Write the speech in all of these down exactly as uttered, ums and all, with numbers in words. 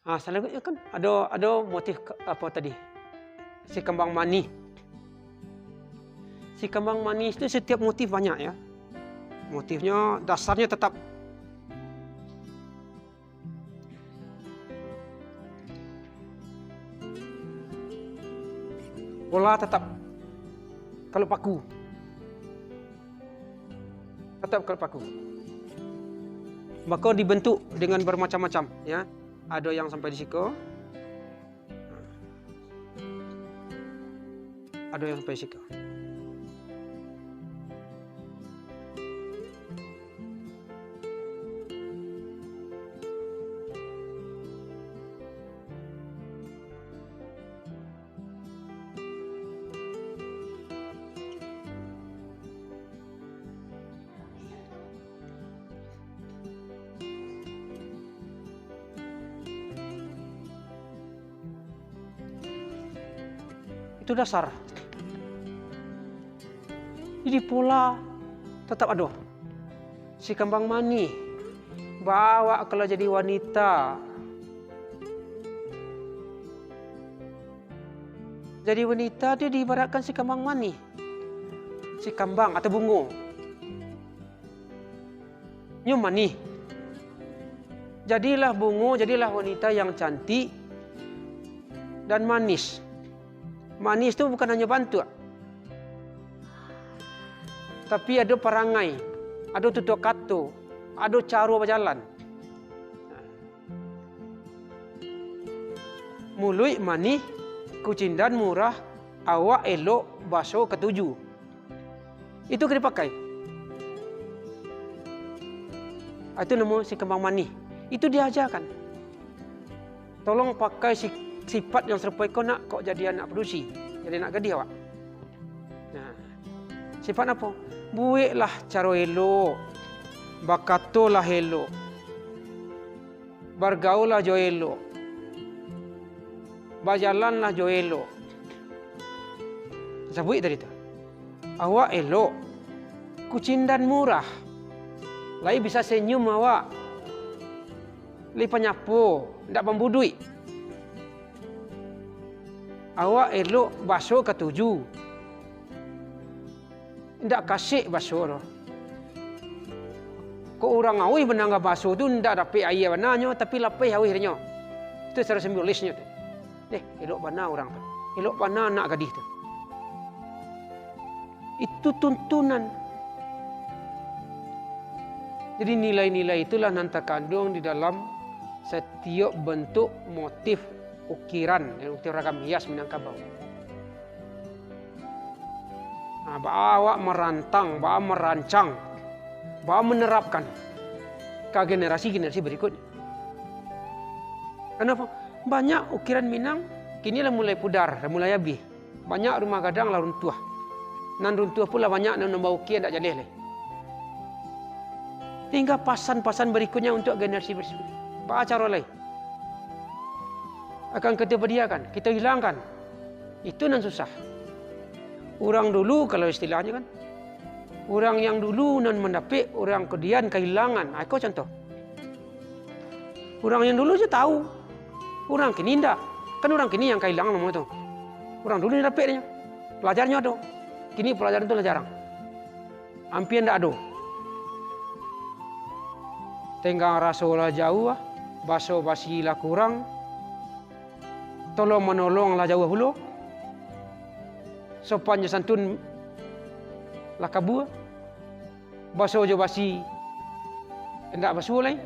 Ah, salanjutnyo kan ado, ado motif ka-, apo tadi? Si kambang manih. Si kambang manih tu setiap motif banyak, ya. Motifnyo dasarnyo tetap. Pola tetap. Kalau paku. Tetap kalau paku. Maka dibentuk dengan bermacam-macam, ya. Ado yang sampai di siko. Ado yang sampai siko. Itu dasar. Jadi pola tetap ado. Si kambang manih, baa awak kalau jadi wanita. Jadi wanita tu diibaratkan si kambang manih. Si kambang atau bungo. Nyo manih. Jadilah bungo, jadilah wanita yang cantik dan manis. Manis tu bukan hanyo bantuak, tapi ado parangai, ado tutuah kato, ado caro bajalan. Muluik manih, kucindan murah, awak elok, baso katuju. Itu ka dipakai. Ah, itu namo si kambang manih. Itu diajakan. Tolong pakai si-, sifat yang sarupo iko nak, kok jadi anak padusi, jadi anak gadih awak. Nah, sifat apo? Buweklah caro elok, bakatolah elok, bagaullah jo elok, bajalanlah jo elok. Sabuik tadi tu. Awak elok, kucindan murah, lai bisa senyum awak, lai panyapo, indak bambuduik. Awak elok, baso katuju, indak kasek baso tu. Kok urang auih manangga baso tu, indak dapek aia bananyo, tapi lapeh auih dinyo. Itu sacaro simbolisnyo tu. Deh, elok bana urang tu. Elok bana anak gadih tu. Itu tuntunan. Jadi nilai-nilai itulah nan takanduang di dalam satiok bantuak motif ukiran, ukiran ragam hias Minangkabau. Nah, baa awak marantang, baa marancang, baa manerapkan ka generasi-generasi barikuik. Kenapa? Banyak ukiran Minang kini lah mulai pudar, lah mulai abih. Banyak rumah gadang lah runtuah. Nan runtuah pun lah banyak nan baukir indak jaleh lai. Tingga pasan-pasan barikuiknyo untuak generasi barikuik. Baa caro lai? Akan kito padiakan, kito hilangkan. Itu nan susah. Urang dulu, kalau istilahnyo kan, urang yang dulu nan mandapek, urang kudian kahilangan. Ah, iko contoh. Urang yang dulu se tahu, urang kini indak. Kan urang kini yang kahilangan namo tu. Urang dulu yang dapek nyo. Palajarannyo ado. Kini palajaran tu lah jarang. Ampia indak ado. Tenggang raso lah jauah, baso basi lah kurang, tolong manolong lah jauah pulo, sopan jo santun lah kabua, baso jo basi indak basuo lai.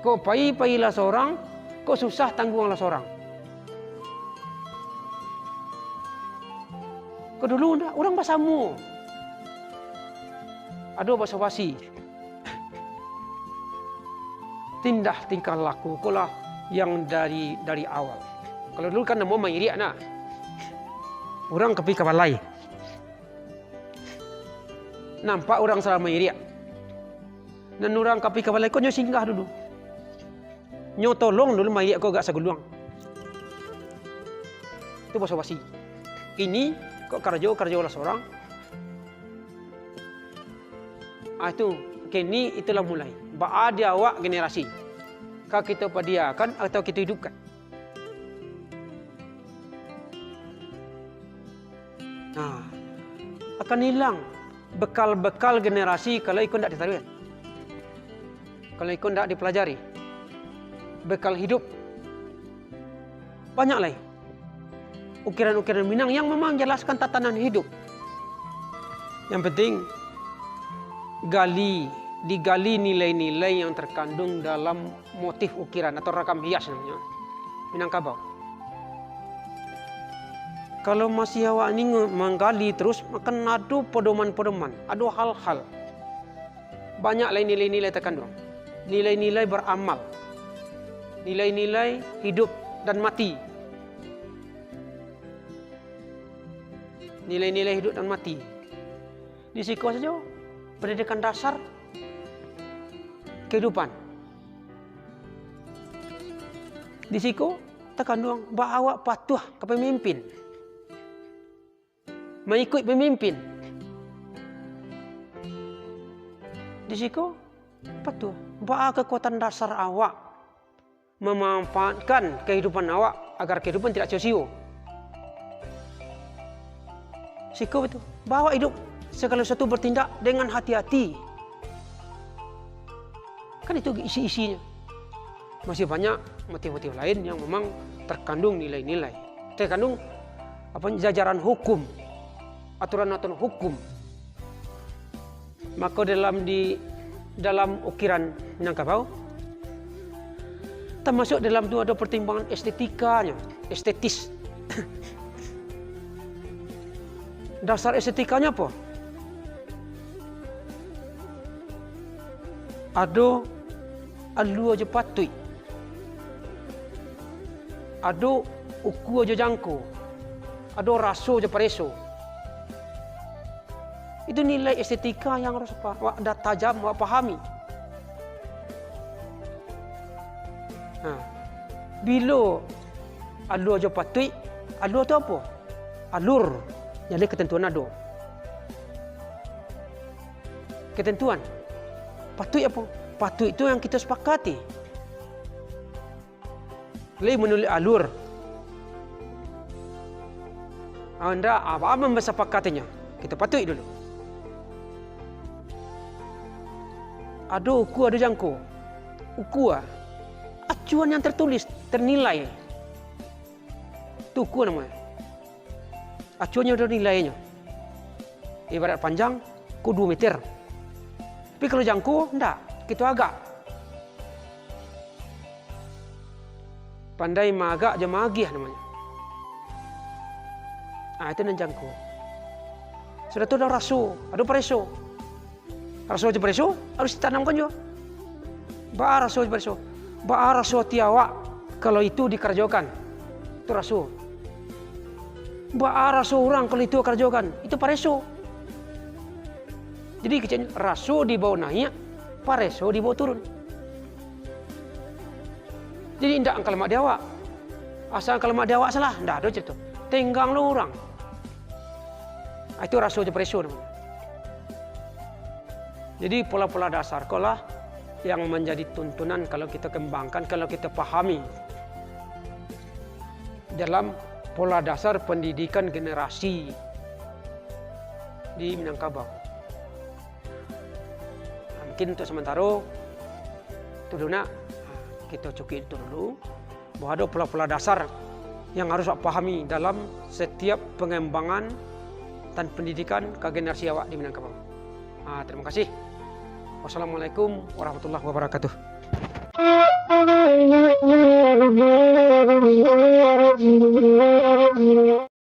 Kok pai-pailah sorang, kok susah tangguanglah sorang. Kok dulu ndak, urang basamo. Ado baso basi. Tindah tingkah laku ko lah yang dari, dari awal. Kalau dulu kan namo mairiak nah. Urang ka pai ka balai. Nampak urang sadang mairiak. Nan urang ka pai ka balai ko nyo singgah dulu. Nyo tolong dulu mairiak ko agak saguluang. Itu baso basi. Kini kok karajo, karajo lah sorang. Ah, itu, kini itulah mulai. Baa di awak generasi. ka kito padiakan atau kito hidupkan. Nah, akan hilang bekal-bekal generasi kalau iko ndak ditaruihan. Kalau iko ndak dipelajari. Bekal hidup. Banyak lai ukiran-ukiran Minang yang memang menjelaskan tatanan hidup. Yang penting, gali, digali nilai-nilai yang terkandung dalam motif ukiran atau rakam hias namonyo, Minangkabau. Kalau masih awak ni nge-, manggali terus, akan ado pedoman-pedoman, ado hal-hal. Banyak lai nilai-nilai terkandung. Nilai-nilai beramal. Nilai-nilai hidup dan mati. Nilai-nilai hidup dan mati. Di siko sajo pendidikan dasar kehidupan. Di siko takanduang baa awak patuah ka pamimpin, maikuik pamimpin. Di siko patuah, baa kakuatan dasar awak mamanfaatkan kahidupan awak, agar kahidupan tidak sio-sio. Siko itu, baa awak hidup, sagalo sasuatu bertindak dengan hati-hati. Kan itu isi-isinyo. Masih banyak motif-motif lain yang memang terkandung nilai-nilai. Terkandung, apa, jajaran hukum, aturan-aturan hukum. Mako dalam di, dalam ukiran Minangkabau, tamasuak dalam tu ado pertimbangan estetikanyo, estetis. Dasar estetikanyo apo? Ado alua jo patuik. Ado ukua jo jangko. Ado raso jo pareso. Itu nilai estetika yang harus apa? Awak da-, tajam, awak pahami. Nah, bilo alua jo patuik, alua tu apo? Alur. Jadi ketentuan ado. Ketentuan. Patuik apo? Patuik tu yang kito sepakati. Lai manulik alur. Ah, ndak, apa-apa basapakatanyo. Kito patuik dulu. Ado ukua, ado jangko. Ukua. Acuan yang tertulis, ternilai. Tu ukua namonyo. Acuannyo ado nilainyo. Ibarat panjang, ko duo meter. Tapi kalau jangko, ndak. Kito agak. Pandai maagak jo maagiah namonyo. Ah, itu nan jangko. Sudah tu ado raso, ado pareso. Raso jo pareso harus ditanamkan juo. Baa raso jo pareso? Baa raso ati awak kalau itu dikarajokan? Itu raso. Baa raso urang kalau itu karajokan? Itu pareso. Jadi, keceknyo raso dibawa naiak, pareso dibawa turun. Jadi, indak angka lamak di awak. Asa angka lamak di awak salah, ndak ado carito. Tenggang lo urang. Ah, itu raso jo pareso namonyo. Jadi, pola-pola dasar ko lah yang manjadi tuntunan kalau kito kembangkan, kalau kito pahami dalam pola dasar pendidikan generasi di Minangkabau. Nah, mungkin untuk sementara tu dulu nak, nah, kito cukuik itu dulu. Bahwa ado pola-pola dasar yang harus awak pahami dalam setiap pengembangan dan pendidikan ka generasi awak di Minangkabau. Ah, terima kasih. Wassalamualaikum warahmatullahi wabarakatuh.